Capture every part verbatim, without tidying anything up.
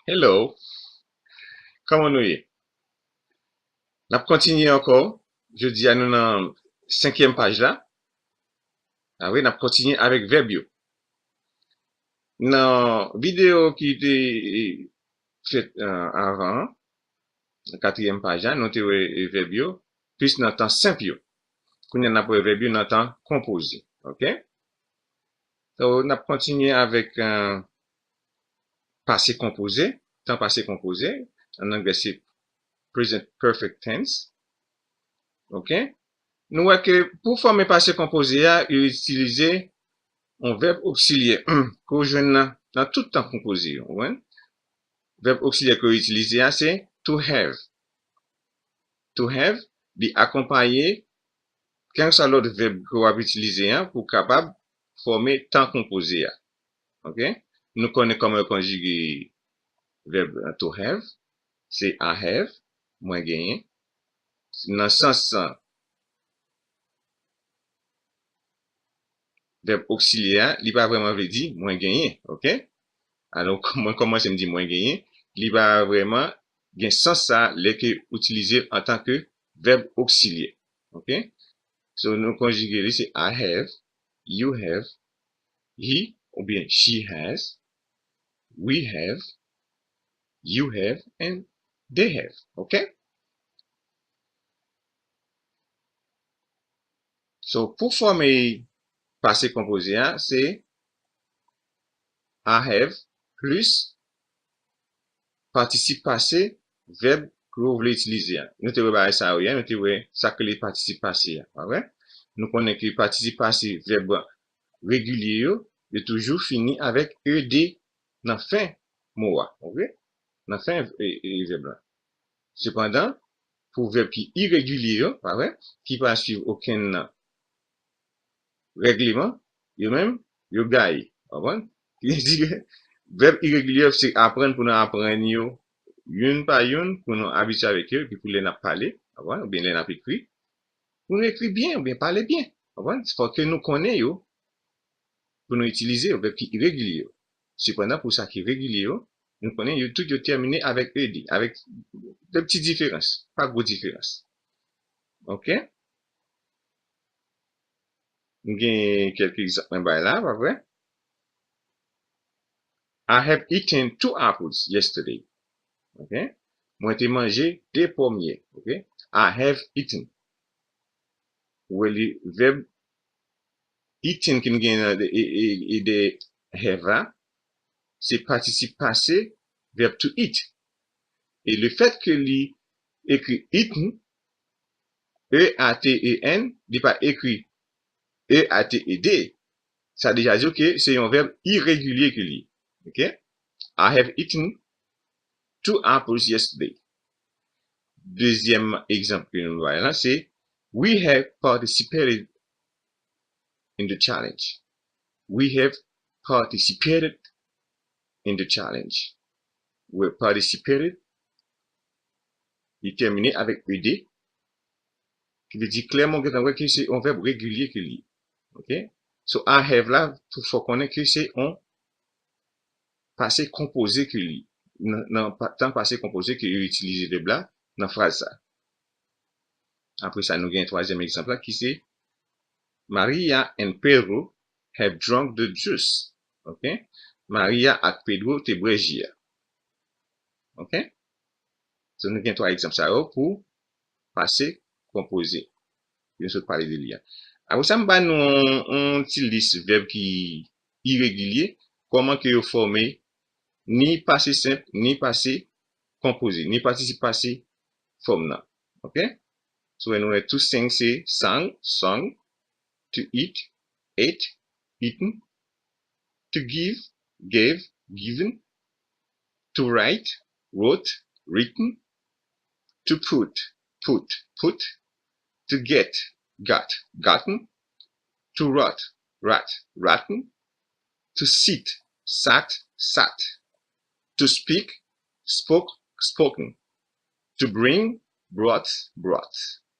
Hello. Kòman nou ye? N ap kontinye ankò. Jodi a, nou nan senkyèm paj la. A wi, n ap kontinye avèk vèb yo. Nan videyo ki te fèt, eh, avan an, nan katriyèm paj la, nou te wè, eh, vèb yo, plis nan tan senp yo. Kounye a, n ap wè vèb yo nan tan konpoze. Oke? So, n ap kontinye avèk, eh, pase konpoze. Tan pase konpoze, an anglè, se present perfect tense. Oke? Nou wè ke pou fòme pase konpoze a, yo itilize yon vèb oksilyè ke w jwenn nan, nan tout tan konpoze yo, ou konprann? Vèb oksilyè ke yo itilize a, se to have. To have, li akonpaye kèlkeswa lòt vèb ke w ap itilize a pou w kapab fòme tan konpoze a. Oke? Nou konnen kòman yo konjige vèb to have. Se I have, mwen genyen. Nan sans vèb oksilyè a, li pa vrèman vle di mwen genyen, oke? Alò, mwen kòmanse m di mwen genyen, li pa vrèman gen sans sa lè ke itilize l antanke vèb oksilyè, oke? So, nou konjige li, se I have, you have, he oubyen she has, we have, you have, and they have, oke? So, pou fòme pase konpoze a, se I have plis patisip pase vèb ke w vle itilize a. Nou te wè bagay sa yo yè, nou te wè sa k rele patisip pase a, pa vre? Nou konnen ke patisip pase vèb regilye yo, yo toujou fini avèk ed nan fen mo a, oke? Nan fen, e, e, vèb la. Sepandan, pou vèb ki iregilye yo, pa vre, ki pa swiv okenn règleman, yo menm, yo gaye. Konprann? Ki vle di ke vèb iregilye yo, se aprann pou nou aprann yo youn pa youn, pou nou abitye avèk yo, epi pou lè n ap pale, konprann? Oubyen lè n ap ekri, pou nou ekri byen, oubyen pale byen. Konprann? Fòk ke nou konnen yo, pou nou itilize yo, vèb ki iregilye yo. Sepandan, pou sa ki regilye yo, nou konnen yo tout yo tèmine avèk ed, avèk de ti diferans, pa gwo diferans. Oke? M gen kèk egzanp mwen bay la, pa vre? I have eaten two apples yesterday. Oke? Mwen te manje de pòmye. Oke? I have eaten. Ou wè li, vèb eaten ki n gen nan de, e, e, e de have la, se patisip pase vèb to eat. E le fèt ke li ekri eaten, E A T E N, li pa ekri E A T E D, sa deja di w ke se yon vèb iregilye ke li ye. Oke? I have eaten two apples yesterday. Dezyèm egzanp ke nou bay la, se we have participated in the challenge. We have participated in the challenge. We participated, li tèmine avèk ed, ki vle di klèman w gentan wè ke se yon vèb regilye ke li ye. Oke? So, I have la, tou fò konnen ke se yon pase konpoze ke li, nan, nan pa- tan pase konpoze ke yo itilize vèb la nan fraz sa. Apre sa, nou gen twazyèm egzanp la ki se Maria and Pedro have drunk the juice. Oke? Maria ak Pedro te bwè ji a. Oke? So, nou gen twa egzanp sa yo pou pase konpoze. Yo sot pale de li a. Apre sa, m ba nou yon, yon ti lis vèb ki iregilye, kòman ke yo fòme ni pase senp, ni pase konpoze, ni patisip pase fòm nan. Oke? So, nou wè tou senk se sang, sung, to eat, ate, eaten, to give, gave, given, to write, wrote, written, to put, put, put, to get, got, gotten, to rot, rot, rotten, to sit, sat, sat, to speak, spoke, spoken, to bring, brought, brought.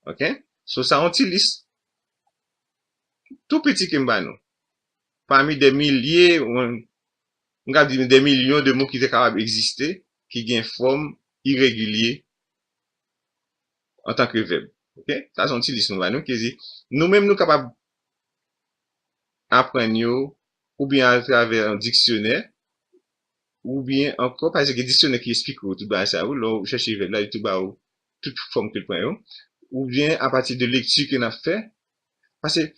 Oke? So, sa yon ti lis tou piti ke m ba nou. Pami de milye, m ka di de milyon de mo ki te kapab egziste, ki gen fòm iregilye antanke vèb. Oke? Sa se yon ti lis nou ba nou ki di, nou menm nou kapab aprann yo oubyen atravè yon diksyonè, oubyen ankò, pa egzanp, gen diksyonè ki esplike w tout bagay sa yo, lè w chèche vèb la, li tou ba w tout fòm ke l pran yo, oubyen apati de lekti ke n ap fè, paske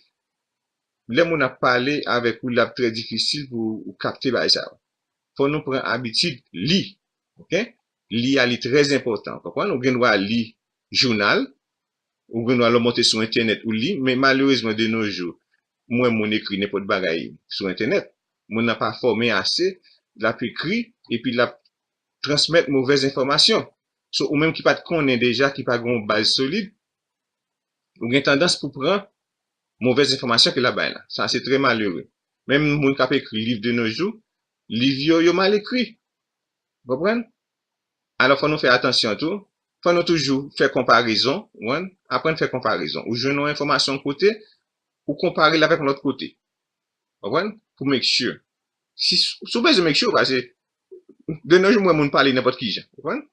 lè moun ap pale avèk ou, l ap trè difisil pou ou kapte bagay sa yo. Fò nou pran abitid li, oke? Li a, li trè enpòtan, w konprann? Ou gen dwa li jounal, ou gen dwa lè w monte sou entènèt ou li, men malerezman de nos jours, m wè moun ekri nenpòt bagay sou entènèt. Moun nan pa fòme ase, l ap ekri, epi l ap transmèt movèz enfòmasyon. So, ou menm ki pa t konnen deja, ki pa gen yon baz solid, ou gen tandans pou pran movèz enfòmasyon ke l ap bay la. Sa se trè malere. Menm moun k ap ekri liv de nos jours, liv yo, yo mal ekri. Ou konprann? Alò, fò nou fè atansyon tou. Fò nou toujou fè konparezon, ou konprann? Aprann fè konparezon. Ou jwenn yon enfòmasyon kote, ou konpare l avèk yon lòt kote. Ou konprann? Pou make sure. Si, si w bezwen make sure, paske de nos jours, m wè moun pale nenpòt ki jan. Ou konprann?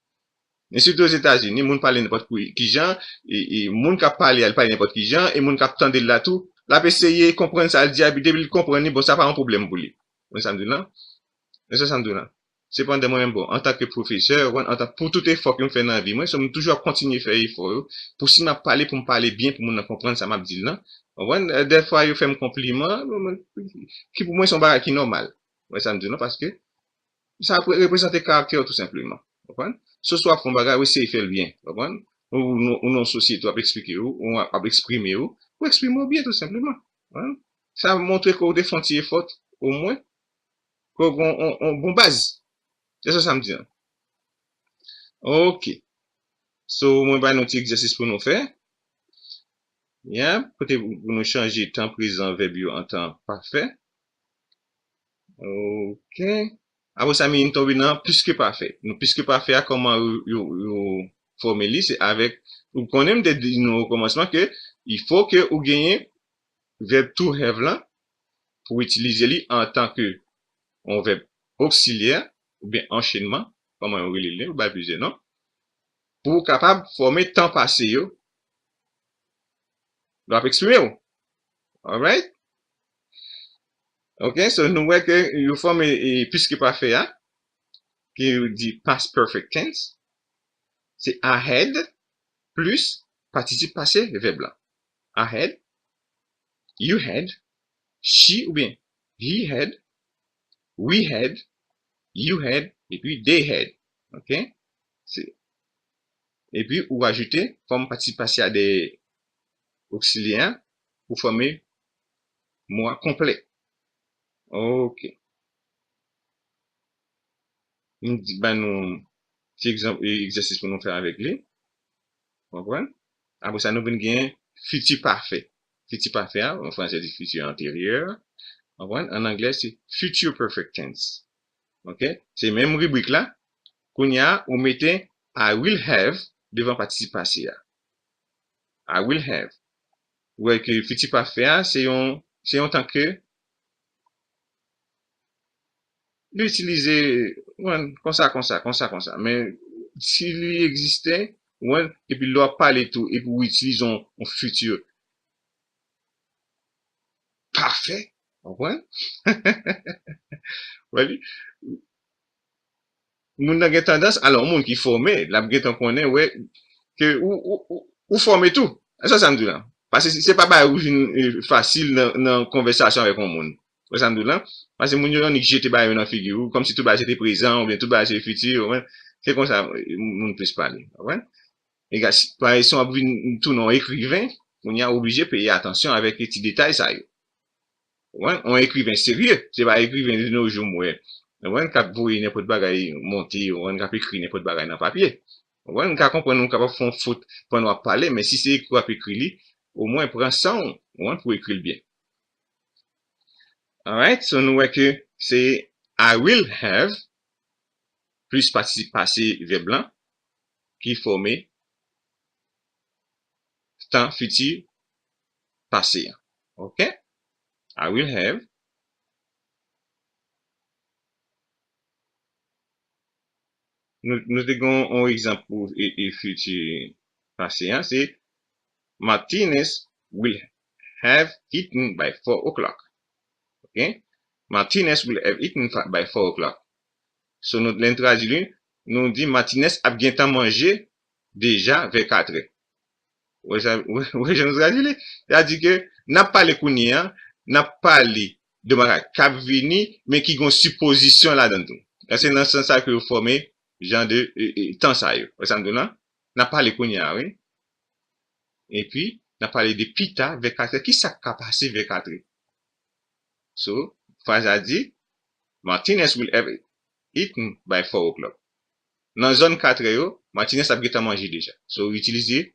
E sitou Ozetazini, moun pale nenpòt ki, ki jan, e, e moun k ap pale a, l pale nenpòt ki jan, e moun k ap tande l la tou, l ap eseye konprann sa l di a, epi depi l konprann li, bon, sa pa yon pwoblèm pou li. Ou konprann sa m di w lan? Ou konprann sa m di w lan? Sepandan, mwen menm, bon, antanke pwofesè, ou konprann, antan, pou tout efò ke m fè nan vi mwen, so m toujou ap kontinye fè efò yo, pou si m ap pale, pou m pale byen, pou moun nan konprann sa m ap di l lan. Ou konprann? Dèfwa, yo fè m konpliman, ki pou mwen, se yon bagay ki nòmal. Ou konprann sa m di w lan? Paske sa ap reprezante karaktè w tou senpleman. Ou konprann? So, si w ap fè yon bagay, ou eseye fè l byen. Ou konprann? Ou, ou, ou nan yon sosyete, w ap eksplike w, ou ap eksprime w, ou eksprime w byen tou senpleman. Ou konprann? Sa montre ke w te fè yon ti efò, omwen, ke w gen yon, yon bon baz. Se sa sa m di an. Ok. So, mwen bay nou ti egzèsis pou nou fè. Yeah, kote pou nou chanje tan prezan vèb yo an tan pafè. Ok. Apre sa, m tonbe nan plis ke pafè. Nou plis ke pafè a, kòman yo, yo, yo fòme li, se avèk, ou konnen m te di nou o kòmansman ke il faut que ou genyen vèb to have lan pou itilize li antanke yon vèb oksilyè oubyen anchenman, kòman yo rele li, ou bay plizyè non, pou ou kapab fòme tan pase yo lè w ap eksprime w. Alright? Ok, so nou wè ke yo fòme e, plis ke pafè a, ki di past perfect tense, se I had plis patisip pase vèb la. I had, you had, she oubyen he had, we had, you had, epi they had. Ok? Se, epi ou ajoute fòm patisip pase a dèyè oksilyè a pou fòme mo a konplè. Ok. M di, ban nou ti egzanp, e, egzèsis pou nou fè avèk li. Konprann? Apre sa, nou vin gen fiti pafè. Fiti pafè a, an fransè di futur antérieur. Konprann? An anglè, se future perfect tense. Ok? Se menm ribrik la. Kounye a, ou mete I will have devan patisip pase a. I will have. Ou wè ke fiti pafè a, se yon, se yon tan ke li itilize, ou konprann, konsa, konsa, konsa, konsa. Men si li egziste, ou konprann, epi lè w ap pale tou, epi ou itilize yon, yon fiti pafè, ou konprann? Wè li, moun nan gen tandans, alò, yon moun ki fòme, l ap gentan konnen, wè, ke ou, ou, ou, ou fòme tou. E sa sa m di w la. Paske se, se pa bagay ou vin, e, fasil nan, nan konvèsasyon avèk yon moun. Wè sa m di w la? Paske moun yo annik jete bagay yo nan figi w, kòmsi tout bagay se te prezan, oubyen tout bagay se fiti, ou konprann? Se konsa, e, moun plis pale, ou konprann? Egal, si, pa egzanp, w ap vin tounen yon ekriven, kounye a w oblije peye atansyon avèk ti detay sa yo. Ou konprann? Yon ekriven serye, se pa ekriven de nos jours m wè. Ou konprann? K ap voye nenpòt bagay monte, ou konprann? K ap ekri nenpòt bagay nan papye. Ou konprann? M ka konprann ou kapab fè yon fot pandan w ap pale, men si se ekri w ap ekri li, omwen pran san w, ou konprann, pou ekri l byen. Alright, so nou wè ke se I will have plis patisip pase vèb lan ki fòme tan fiti pase an. Ok? I will have. nou, nou te gen yon egzanp pou e, e fiti pase a, se Martinez will have eaten by four o'clock. Ok? Martinez will have eaten fa- by four o'clock. So, nou, lè n tradui li, nou di Martinez ap gentan manje deja vè katrè. Ou wè sa, ou wè jan nou tradui li? Sa di ke n ap pale kounye a, n ap pale de bagay k ap vini, men ki gon sipozisyon ladan tou. E se nan sans sa ke yo fòme jan de e, e, tan sa yo. Ou wè sa m di w la? N ap pale kounye a, wi. Epi, n ap pale de pita, vè katrè. Kisa k ka pase vè katrè? So, fraz la di, Martinez will have eaten by four o'clock. Nan zòn katrè yo, Martinez ap gentan manje deja. So, itilize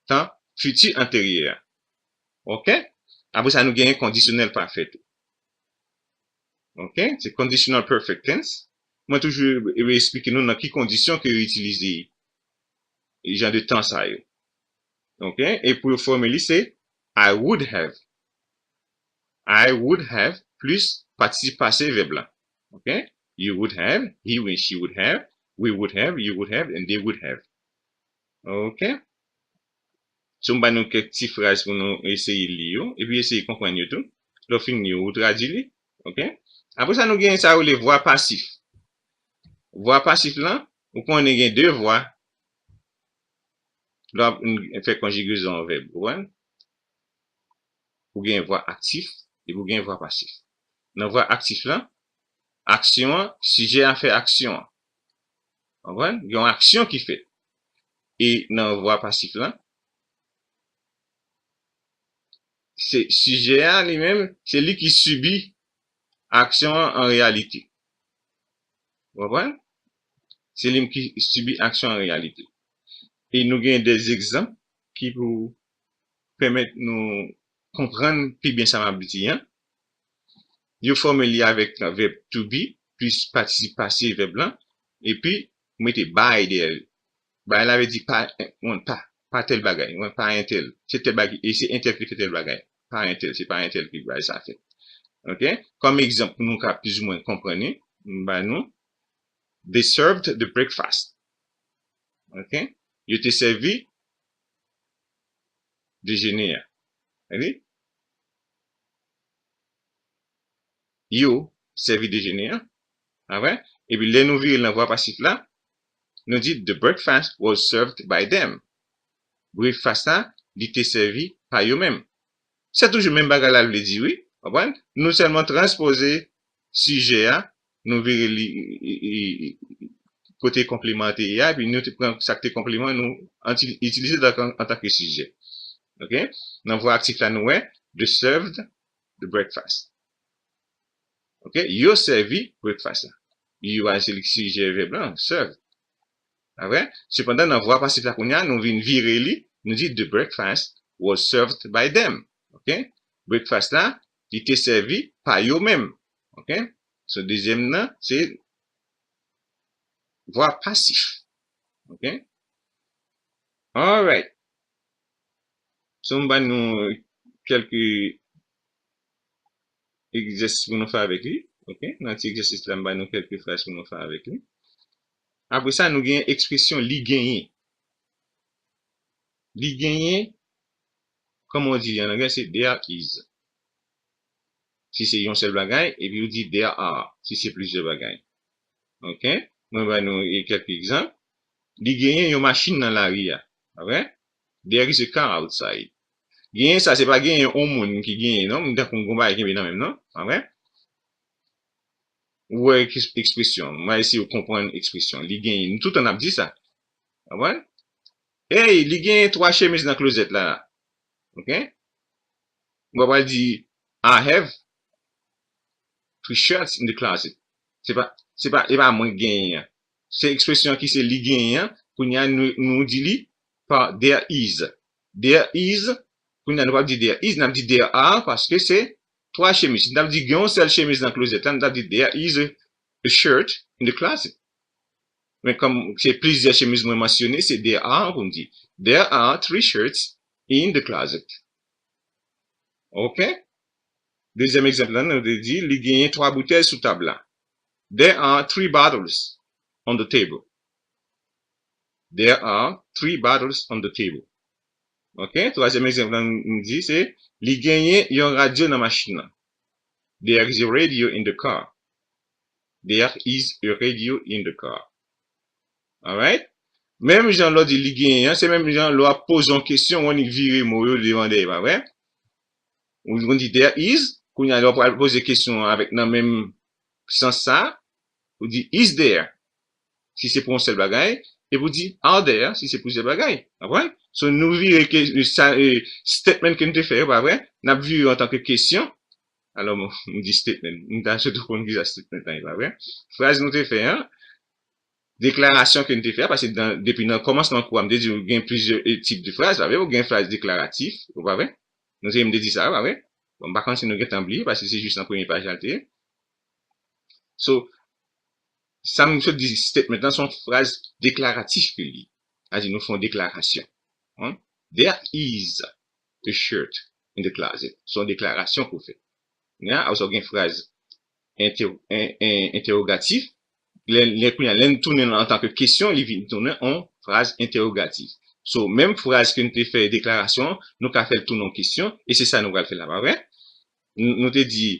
tan fiti anteryè a. Ok? Apre sa, nou genyen kondisyonèl pafè tou. Ok? Se conditional perfect tense. Mwen toujou e, e, esplike nou nan ki kondisyon ke yo itilize jan de tan sa yo. Ok? E pou yo fòme li, se I would have. I would have plis patisip pase vèb la. Ok? You would have, he, we, she would have, we would have, you would have, and they would have. Ok? So, m ba nou kèk ti fraz pou nou eseye li yo, epi eseye konprann yo tou. Lè w fin li yo, ou tradui li. Ok? Apre sa, nou gen sa yo rele vwa pasif. Vwa pasif lan, ou konnen gen de vwa. Lè w ap fè konjigezon yon vèb, ou konprann? Ou gen vwa aktif, epi ou gen vwa pasif. Nan vwa aktif lan, aksyon an, sijè a fè aksyon an. Konprann? Gen yon aksyon ki fèt. E nan vwa pasif lan, se sijè a li menm, se li ki sibi aksyon an an reyalite. Ou konprann? Se li menm ki sibi aksyon an reyalite. E nou gen de egzanp ki pou pèmèt nou konprann pi byen sa m ap di an. Yo fòme li avèk vèb to be, plis patisip pase vèb lan, epi mete by dèyè li. By la vle di pa, pa, pa tèl bagay, pa entèl. Se tèl bagay, e se entèl ki fè tèl bagay. Pa entèl, se pa entèl ki bay sa fèt. Ok? Kòm egzanp, pou nou ka plizoumwen konprann li, m ba nou, they served the breakfast. Ok? Yo te sèvi dejene a. Tande? Yo sèvi dejene a. Pa vre? Epi lè nou vire nan vwa pasif la, nou di, the breakfast was served by them. Breakfast la, li te sèvi pa yo menm. Se toujou menm bagay la l vle di, wi. Konprann? Nou sèlman transpoze sijè a, nou vire li, i, i, i, kote konpliman te ye a, epi nou te pran sa k te konpliman, nou anti-, itilize l antan, antanke sijè. Ok? Nan vwa aktif la, nou wè, they served the breakfast. Ok? Yo sèvi breakfast la. You a se li ki sijè vèb lan, serve. Pa vre? Sepandan, nan vwa pasif la kounye a, nou vin vire li, nou di, the breakfast was served by them. Ok? Breakfast la, li te sèvi pa yo menm. Ok? So, dezyèm nan, se vwa pasif. Ok? Alright. So, m ba nou kèlke egzèsis pou nou fè avèk li. Ok? Nan ti egzèsis la, m ba nou kèlke fraz pou nou fè avèk li. Apre sa, nou gen ekspresyon li genyen. Li genyen, kòman w di li an anglè, se there is. Si se yon sèl bagay, epi ou di there are, si se plizyè bagay. Ok? Mwen ba nou e kèk egzanp. Li genyen yon machin nan lari a. Pa vre? There is a car outside. Genyen sa, se pa genyen yon moun ki genyen, non. M tankou m gon bagay kenbe nan men m, non. Pa vre? Ou wè eks-, ekspresyon. Mwen eseye w konprann ekspresyon. Li genyen. Nou toutan n ap di sa. Konprann? Hey, li genyen twa chemiz nan klozèt la. Ok? Ou pa pral di, I have three shirts in the closet. Se pa, se pa, e pa mwen k genyen an. Se ekspresyon ki se li genyen an. Kounye a, nou, nou di li pa there is. There is, kounye a, nou pa di there is, n ap di there are, paske se twa chemiz. Si n t ap di gen yon sèl chemiz nan klozèt la, n t ap di there is a, a shirt in the closet. Men kòm se plizyè chemiz mwen mansyone, se there are pou m di. There are three shirts in the closet. Ok? Dezyèm egzanp la, nou te di, li genyen twa boutèy sou tab la. There are three bottles on the table. There are three bottles on the table. Ok, twazyèm egzanp la m di se, li genyen yon radyo nan machin nan. There is a radio in the car. There is a radio in the car. Alright? Menm jan lè w di li genyen an, se menm jan lè w ap poze yon kesyon, w annik vire mo yo devan dèyè, pa vre? Ou konn di there is, kounye a lè w pral poze kesyon an avèk nan menm sans sa, ou di is there, si se pou yon sèl bagay, epi ou di are there, si se plizyè bagay. Konprann? So, nou vire ke, sa, e, statement ke n te fè yo, pa vre? N ap vire yo antanke kesyon. Alò, m, m di statement. M ta sot konn ki sa statement la ye, pa vre? Fraz nou te fè an, deklarasyon ke n te fè a, paske dan, depi nan kòmansman kou a, m te di w gen plizyè, e, tip de fraz, pa vre? Ou gen fraz deklaratif, ou pa vre? Nou te, m te di sa, pa vre? Bon, m pa konn si nou gentan bliye, paske se jis nan premye paj la l te ye. So, sa m sot di statement lan, se yon fraz deklaratif ke li. Sa di nou fè yon deklarasyon. Hein? There is a shirt in the closet. Se yon deklarasyon ke w fè. Kounye a, ou gen fraz ente-, en-, en-, entèwogatif. Lè, lè kounye a, lè n tounen l antanke kesyon, li vin tounen yon fraz entèwogatif. So, menm fraz ke n te fè deklarasyon, nou ka fè l tounen yon kesyon, e se sa nou pral fè la, pa vre? Nou, nou te di,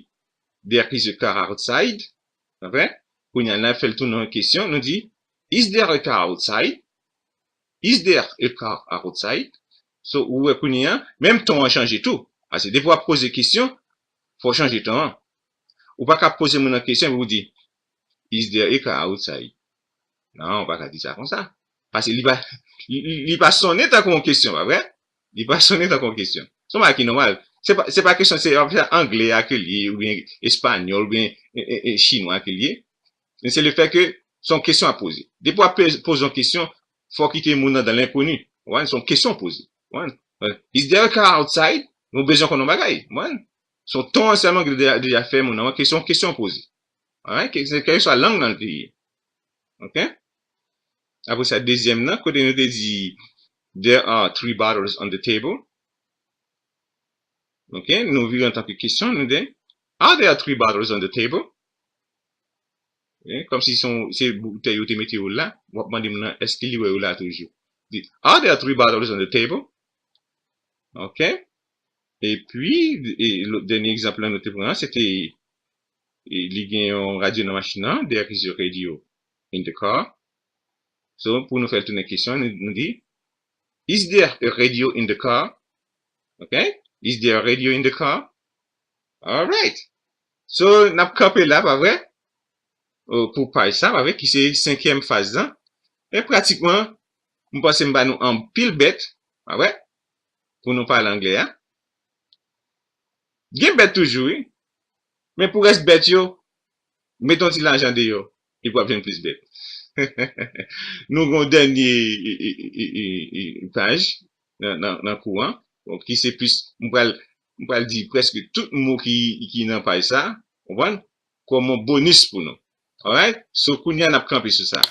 there is a car outside, pa vre? Kounye a, n ap fè l tounen yon kesyon, nou di, is there a car outside? Is there a car outside? So, ou wè kounye a, menm ton an chanje tou. Paske depi w ap poze kesyon, fò w chanje ton an. Ou pa ka poze moun nan kesyon epi ou di, is there a car outside? Non, ou pa ka di sa konsa. Paske li pa, li, li, li pa sonnen tankou yon kesyon, pa vre? Li pa sonnen tankou yon kesyon. Se yon bagay ki nòmal. Se pa, se pa kesyon, se anglè a ke li ye, oubyen espanyòl, oubyen e, e, e, chinwa ke li ye. Men se le fè ke se yon kesyon a poze. Depi w ap pe-, poze yon kesyon, fò w kite moun nan dan lenkoni. Ou konprann? Se yon kesyon poze. Ou konprann? Is there a car outside? Nou bezwen konn yon bagay. Ou konprann? Se yon ton an sèlman ki deja, deja fè moun nan, se yon kesyon poze. Alright? Ke, se kèlkeswa lang nan l te ye. Ok? Apre sa, dezyèm nan, kote nou te di, there are three bottles on the table. Ok? Nou vire antanke kesyon, nou di, are there three bottles on the table? Ok? Kòmsi se yon, se boutèy yo te mete yo la, w ap mande moun nan, èske li wè yo la toujou? Di, are there three bottles on the table? Ok? Epi, e, lòt dènye egzanp la nou te pran an, se te, e, li gen yon radyo nan machin nan, there is a radio in the car. So, pou nou fè l tounen kesyon, nou, nou di, is there a radio in the car? Ok? Is there a radio in the car? Alright. So, n ap kanpe la, pa vre? O, pou paj sa, pa vre? Ki se senkyèm faz lan. E pratikman, m panse m ba nou anpil bèt, pa vre? Pou nou pale anglè a. Gen bèt toujou, wi. Men pou rès bèt yo, met yon ti lajan deyò, epi w ap jwenn plis bèt. Nou gen yon dènye, e, e, e, e, e, paj nan, nan, nan kou an, bon, ki se plis, m pral, m pral di prèske tout mo ki, ki nan paj sa, konprann? Kòm yon bonis pou nou. Alright? So, kounye a n ap kanpe sou sa.